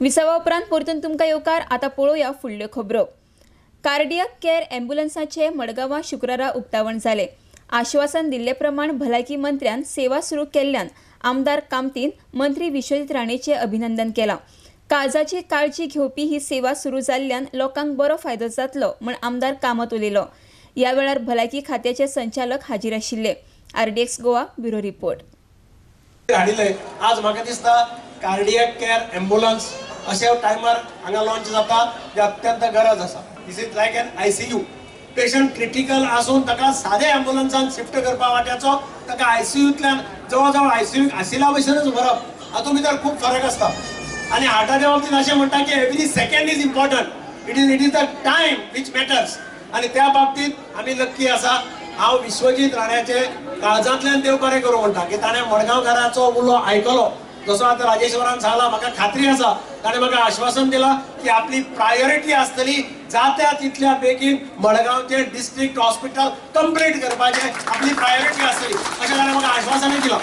विसावा उपरांत परतून तुमकां येवकार. आतां पळोवया फुडल्यो खबरो. कार्डियक केअर ॲम्ब्युलन्साचे मडगांवां शुक्रारा उक्तावण जालें. आश्वासन दिल्ले प्रमाण भलायकी मंत्र्यान सेवा सुरू केल्ल्यान आमदार कामतीन मंत्री विश्वजीत राणेचें अभिनंदन केलां. काळजाची काळजी घेवपी ही सेवा सुरू जाल्ल्यान लोकांक बरो फायदो जातलो म्हूण आमदार कामत उलयलो. ह्या वेळार भलायकी खात्याचे संचालक हाजीर आशिल्ले. RDX Goa bureau report. हाडिल्लें आज म्हाका दिसता कार्डियक केअर ॲम्ब्युलन्स अशे टायमार हांगा लॉन्च जाता जे अत्यंत गरज आसा. This is like an ICU. Patient critical आसून ताका सादे ॲम्ब्युलन्सान शिफ्ट करपा वाट्याचो ताका आयसीयूंतल्यान जवळ जवळ आयसीयूक आशिल्ल्या भशेनच व्हरप हातूंत भितर खूब फरक आसता. आनी हार्टाच्या बाबतींत अशें म्हणटा की every second is important. It is the time which matters. आनी त्या बाबतींत आमी लक्की आसा. हांव विश्वजीत राण्याचे काळजांतल्यान देव बरें करूं म्हणटा की ताणें मडगांवकाराचो उलो आयकलो. जसो आतां राजेश्वरान सांगला, म्हाका खात्री आसा ताणें म्हाका आश्वासन दिलां की आपली प्रायोरिटी आसतली जाता तितल्या बेगीन मडगांवचें डिस्ट्रिक्ट हॉस्पिटल कंप्लीट करपाचें आपली प्रायोरिटी आसतली अशें ताणें म्हाका आश्वासनूय दिलां.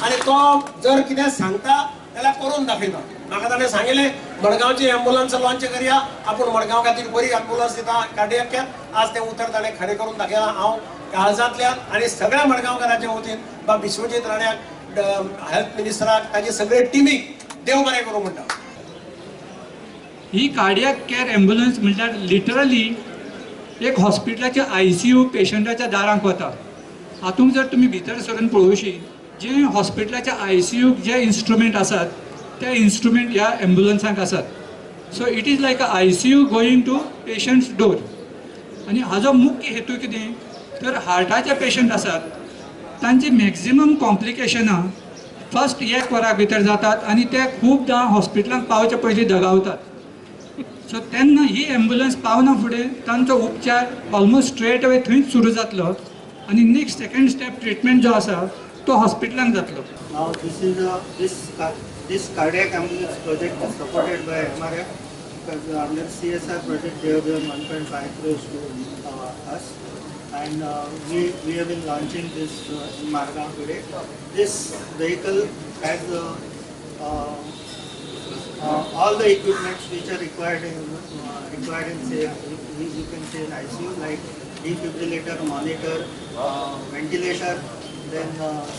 आनी तो जर कितें सांगता जाल्यार करून दाखयता. म्हाका ताणें सांगिल्लें मडगांवची ॲम्ब्युलन्स लॉन्च करया, आपूण मडगांव खातीर बरी ॲम्ब्युलन्स दिता कार्डियक केअर. आज तें उतर ताणें खरें करून दाखयलां. हांव काळजांतल्यान आनी सगळ्या मडगांवकाराच्या वतीन बा विश्वजीत राण्याक, हेल्थ मिनिस्टराक, ताजे सगळे टिमीक देव बरें करूं म्हणटा. ही कार्डियक केअर ॲम्ब्युलन्स म्हणल्यार लिटरली एक हॉस्पिटलाच्या आयसीयू पेशंटाच्या दारांक वता. हातूंत जर तुमी भितर सरून पळोवशी, जे हॉस्पिटलाच्या आयसीयूक जे इन्स्ट्रुमेंट आसात ते इन्स्ट्रुमेंट ह्या ॲम्ब्युलन्साक आसात. So it is like a ICU going to patient's door. आनी हाजो मुख्य हेतू कितें तर हार्टाचे पेशंट आसात तांची मॅक्झिमम कॉम्प्लिकेशनां फर्स्ट एक वरा भितर जातात आनी ते खूबदां हॉस्पिटलांत पावचे पयलीं दगावतात. सो तेन्ना ही ॲम्ब्युलन्स पावना फुडें तांचो उपचार ऑलमोस्ट स्ट्रेट अवे थंयच सुरू जातलो आनी नेक्स्ट सेकंड स्टेप ट्रिटमेंट जो आसा तो हॉस्पिटलांत जातलो. Now this is a, this this cardiac ambulance project is supported by MRF because under CSR project they have given 1.5 crores to us, and we have been launching this in Margao today. This vehicle has all the equipments which are required in say you can say in ICU, like defibrillator, monitor, ventilator, then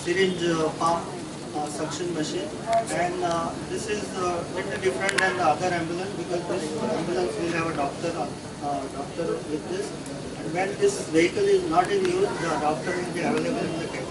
syringe pump, suction machine, and this is little different than the other ambulance because this ambulance will have a doctor with this, and when this vehicle is not in use, the doctor will be available in the cabin.